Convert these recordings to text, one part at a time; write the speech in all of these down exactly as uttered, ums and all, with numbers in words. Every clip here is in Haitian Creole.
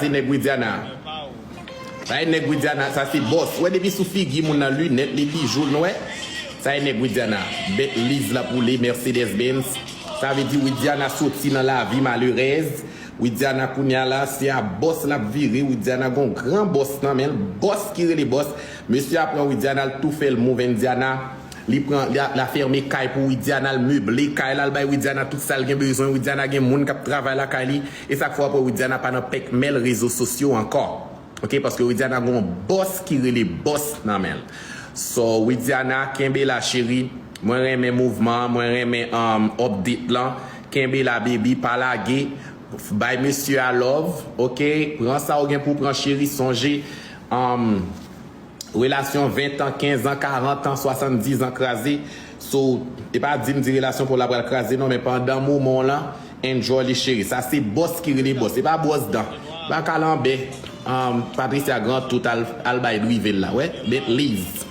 se nèg Widiana. Sa e nèg Widiana, sa se bòs. Wè depi sou figi moun nan, linèt li, bijou l, nou wè. Sa e nèg Widiana. Bentley's l ap woule, Mercedes Benz. Sa vle di Widiana soti nan lavi malerèz. Widiana kounye a la, se a bòs l ap vire. Widiana gon gran bòs nan men l. Bòs ki rele bòs. Mesye a pran Widiana, l tou fè l move Indiana. Li pran, li a, l a fèmen kay pou Widiana, l meble kay la, l bay Widiana tout sa l gen bezwen. Widiana gen moun k ap travay lakay li. E sa k fè w ap wè Widiana pa nan pèkmèl rezo sosyo ankò. Ok, paske Widiana gon bòs ki rele bòs nan men l. So, Widiana, kenbe la, cheri. Mwen renmen mouvman, mwen renmen um, update lan. Kenbe la, baby, pa lage. Bay mesye a love, ok? Pran sa w gen pou w pran, cheri. Sonje, um, relasyon ven an, kenz an, karant an, swasanndiz an kraze. So, e pa di m di relasyon pa w la pral kraze, non, men pandan moman w lan, enjoy li, cheri. Sa se bòs ki rele bòs. Se pa bwòs dan. Pa kalanbè. Um, Patricia Grand tout al, al bay drive l la. Wè, Bentley's.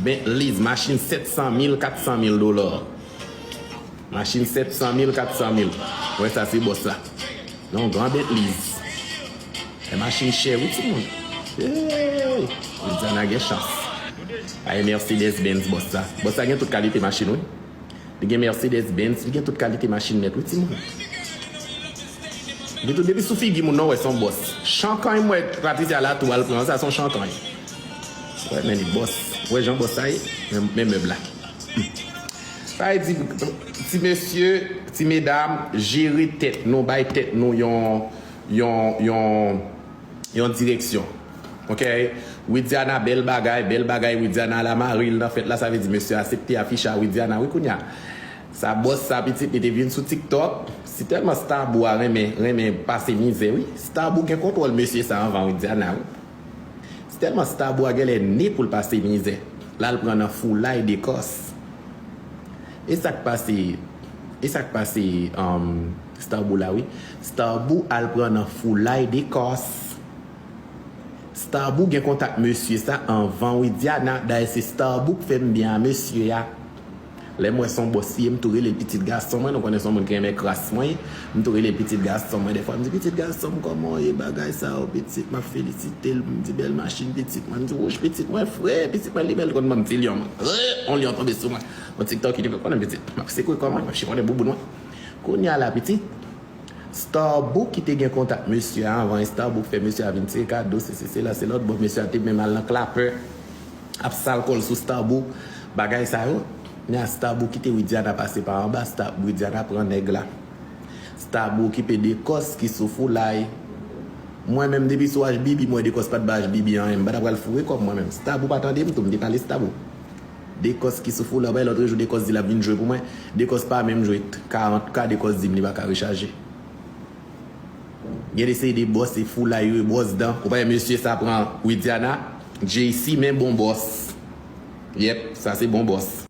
Bentley's, machin sèt san mil, kat san mil dola. Machin sèt san mil, kat san mil. Wè, sa se bòs la. Non, gran Bentley's. E machin chè, wi, timoun. Hey! Widiana gen chans. Ay, Mercedes Benz, bòs sa. Bòs sa gen tout kalite machin, wi. Li gen Mercedes Benz, li gen tout kalite machin nèt, wi, timoun. Li tout depi sou figi moun nan, wè, se yon bòs. Chankany, m wè Patricia la tou al pran, sa se yon chankany. Wè, men li bòs. Wè jan bòs sa ye, men, men mèb la. Hmm. Sa vle di, ti mesye, ti medam, jere tèt nou, bay tèt nou yon, yon, yon, yon direksyon. Ok? Widiana, bèl bagay, bèl bagay, Widiana, la mari l nan fèt la, sa vle di mesye aksepte afiche a Widiana, wi, kounye a. Sa bòs sa pitit, li te vin sou TikTok. Si tèlman Starboo a renmen, renmen pase mizè, wi. Starboo gen kontwòl mesye sa anvan Widiana, wi. Si tèlman Starboo a genlè ne pou l pase mizè. L al pran nan foulay Dekòs. E sa k pase, e sa k pase um, Starboo la, wi. Starboo al pran nan foulay Dekòs. Starboo gen kontak mesye sa anvan Widiana. Dayè se Starboo k fè m byen a mesye a. Lè m wè se yon bòs li ye, m tou rele l pitit gason mwen. Nou konnen se yon moun ki renmen kras mwen. M tou rele l pitit gason mwen. Dèfwa m di, "Pitit gason m, kòman w ye, bagay sa yo, pitit?" M ap felisite l, m di, "Bèl machin, pitit mwen." M di, "Wouch, pitit mwen fre, pitit mwen li bèl." Konn ban m ti lyon mwen. Yon lyon tonbe sou mwen. Yon TikTok ki di, "Konnen pitit, m ap sekwe kò mwen, m ap chifonnen bouboun mwen." Kounye a la, pitit, Starboo ki te gen kontak mesye a anvan, e Starboo k fè mesye a vin tire kado, se, se, se la, se lòt bò, mesye a te menm al nan klapè, ap sal kò l sou Starboo, bagay sa yo. Men a Starboo kite Widiana pase pa anba, Star, Widiana pran nèg la. Starboo okipe Dekòs ki sou foulay. Mwen menm, depi sou H B B, mwen Dekòs pa t ba H B B anyen, m pa t ap pral foure kò m mwen menm. Starboo pa tande m tou, m te pale Starboo. Dekòs ki sou foulay, bay lòt jou Dekòs di l ap vin jwe pou mwen. Dekòs pa menm jwe karant K, Dekòs di m li pa ka rechaje. Gen de seri de bòs, se foulay yo, e bwòs dan. Ou pa wè mesye sa pran Widiana, J C, men bon bòs. Yèp, sa se bon bòs.